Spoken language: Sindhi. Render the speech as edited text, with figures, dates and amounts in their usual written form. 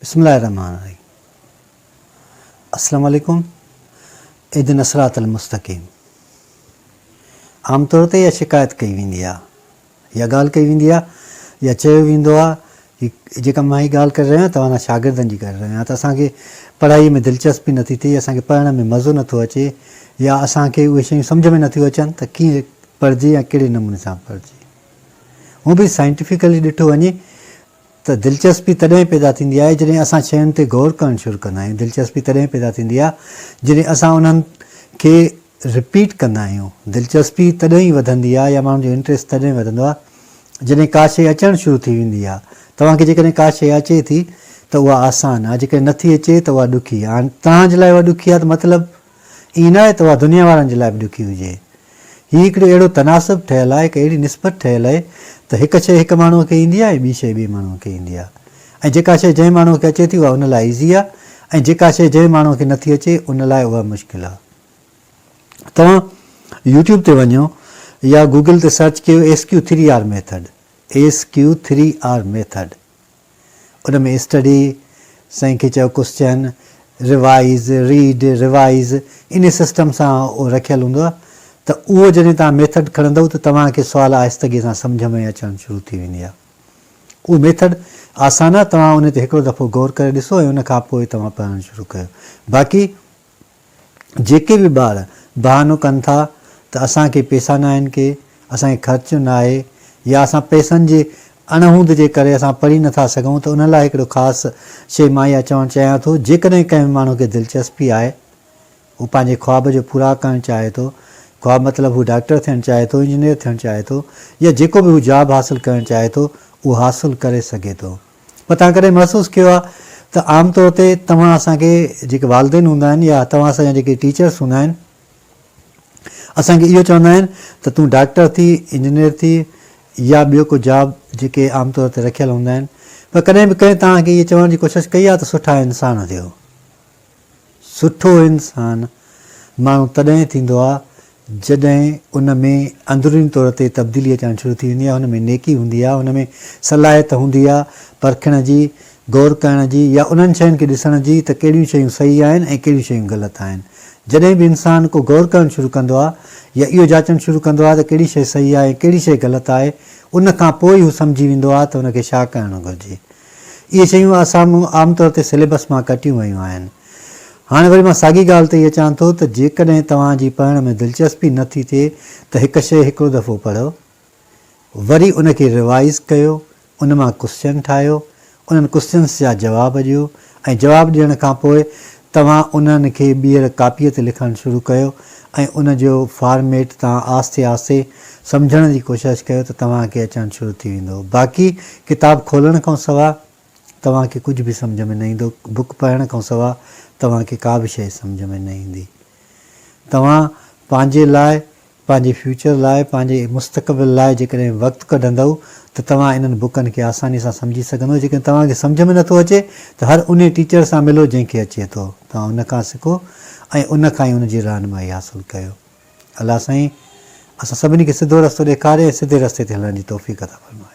بسم الله الرحمٰن الرحيم السلام عليڪم اهدنا الصراط المستقيم عام طور تي اها شڪايت ڪئي ويندي آهي يا ڳالهه ڪئي ويندي آهي يا چيو ويندو آهي هي جيڪا مان هي ڳالهه ڪري رهيو آهيان توهان شاگردن جي ڪري رهيو آهيان ته اسان کي پڙهائي ۾ دلچسپي نٿي ٿئي اسان کي پڙهڻ ۾ مزو نٿو اچي يا اسان کي اهي شيون سمجهه ۾ نٿيون اچن ته ڪيئن پڙهجي يا ڪهڙي نموني سان پڙهجي هونء به سائنٽيفڪلي ڏٺو وڃي ته دلچسپي تڏهن پيدا ٿيندي آهي جڏهن اسان شين تي غور ڪرڻ شروع ڪندا آهيون. دلچسپي تڏهن پيدا ٿيندي آهي جڏهن اسان انهن کي رپيٽ ڪندا آهيون. دلچسپي تڏهن ئي وڌندي آهي يا ماڻهن جو انٽريسٽ تڏهن وڌندو آهي جڏهن ڪا شيء اچڻ شروع ٿي ويندي آهي. توهان کي جيڪڏهن ڪا شيء اچي ٿي ته اها آسان آهي، جيڪڏهن نٿي اچي ته اها ڏکي آهي. هاڻ توهان جي لاء اها ڏکي آهي ته مطلب ائين ناهي ته اها دنيا وارن جي لاء به ڏکي هجي. هي هڪڙو اهڙو تناسب ٺهيل آهي، هڪ اهڙي نسبت ٺهيل اهي ته هڪ شيء هڪ ماڻهوء کي ايندي آهي ۽ ٻي شيء ٻئي ماڻهوء کي ايندي آهي ۽ جيڪا شيء جنهن ماڻهوء کي اچي ٿي اها ان لاء ايزي آهي ۽ جيڪا شيء جنهن ماڻهوء کي نٿي اچي ان لاء اها مشڪل آهي. توهان يوٽيوب تي وڃو يا گوگل تي سرچ ڪيو S Q three R method, SQ3R method، ان ۾ اسٽڊي، سائين کي چئو ڪوسچن، ريوائيز، ريڊ، ريوائيز انهي سسٽم سان اهو رکيل هوندو آهي ته اهو جڏهن توهان ميٿڊ کڻندؤ ته توهان کي سوال آهستگي سان سمجهه ۾ اچڻ شروع ٿي ويندي آهي. اهو ميٿڊ آسان آهي توهان ان تي هڪڙو دفعو غور ڪري ڏسو ۽ ان کان پوء توهان پڙهڻ شروع ڪيو. باقي جيڪي به ٻار بهانو ڪن ٿا ته اسان کي پيسا ناهن ڪي، اسان کي خرچ ناهي يا اسان پئسن جي اڻ هوند جي ڪري اسان پڙهي نٿا سگهون ته انهن لاء هڪڙو خاص شيء مان اها چوڻ چاهيان ٿو جيڪڏهن ڪنهن به ماڻهو کي دلچسپي آهي هو پنهنجي خواب جو پورا ڪرڻ چاهي ٿو خواب مطلب هو ڊاڪٽر ٿيڻ چاهي ٿو انجنيئر ٿيڻ چاهي ٿو يا جيڪو به هو جاب حاصل ڪرڻ چاهي ٿو اهو حاصل ڪري سگهي ٿو پر توهان ڪڏهن محسوس ڪيو آهي ته عام طور تي توهان اسان کي جيڪي والدين هوندا آهن يا توهان اسان جا جيڪي ٽيچرس هوندا آهن اسان کي اهو چوندا آهن ته تون ڊاڪٽر ٿي، انجنيئر ٿي يا ٻيو ڪو جاب جيڪي عام طور تي رکيل هوندا آهن پر ڪڏهن به ڪنهن توهان کي اهو چوڻ جي ڪوشش ڪئي آهي ته سٺا انسان ٿيو. سٺو انسان ماڻهو تڏهن ٿيندو آهي جڏهن ان ۾ اندروني طور تي تبديلي اچڻ شروع ٿي ويندي آهي، ان ۾ نيڪي هوندي آهي، ان ۾ صلاحيت هوندي آهي پرکڻ جي، غور ڪرڻ جي يا انهن شين کي ڏسڻ جي ته ڪهڙيون شيون صحيح آهن ۽ ڪهڙيون شيون غلط آهن. جڏهن به انسان ڪو غور ڪرڻ شروع ڪندو آهي يا اهو جاچڻ شروع ڪندو آهي ته ڪهڙي شيء صحيح آهي ۽ ڪهڙي شيء غلط آهي، ان کان پوء ئي هو سمجهي ويندو آهي ته ان کي ڇا ڪرڻ گهرجي. اهي شيون اسان عام طور تي سليبس مان ڪٽيون ويون آهن. هاڻي وري مان ساڳي ڳالهه تي ئي اچان ٿو ته جيڪڏهن توهان جي پڙهڻ ۾ دلچسپي نه ٿي ٿئي ته هڪ شيء هڪڙو دفعو پڙهو، وري ان کي ريوائيز ڪيو، ان مان ڪوسچن ٺاهيو، انهن ڪوسچنس جا جواب ڏيو ۽ جواب ڏيڻ کان پوء توهان انهن کي ٻيهر ڪاپيء تي لکڻ شروع ڪيو ۽ ان جو فارميٽ توهان آهستي آهستي سمجهڻ جي ڪوشش ڪيو ته توهان کي اچڻ شروع ٿي ويندو. باقي ڪتاب کولڻ کان سوا توهان کي ڪجهه به سمجهه ۾ نه ايندو، بڪ پڙهڻ کان سوا توهان کي ڪا به شيء سمجهه ۾ نه ايندي. توهان پنهنجي لاء پنهنجي فيوچر لاء، پنهنجي مستقبل لاء جيڪڏهن وقت ڪڍندؤ ته توهان انهن بڪن کي آساني سان سمجهي سگهندؤ. جيڪڏهن توهان کي سمجهه ۾ نٿو اچي ته هر انهي ٽيچر سان ملو جنهن کي اچي ٿو. توهان ان کان سکو ۽ ان کان ئي ان جي رهنمائي حاصل ڪيو. الله سائين اسان سڀني کي سڌو رستو ڏيکاري ۽ سڌي رستي تي هلڻ جي توفيق عطا فرمائي.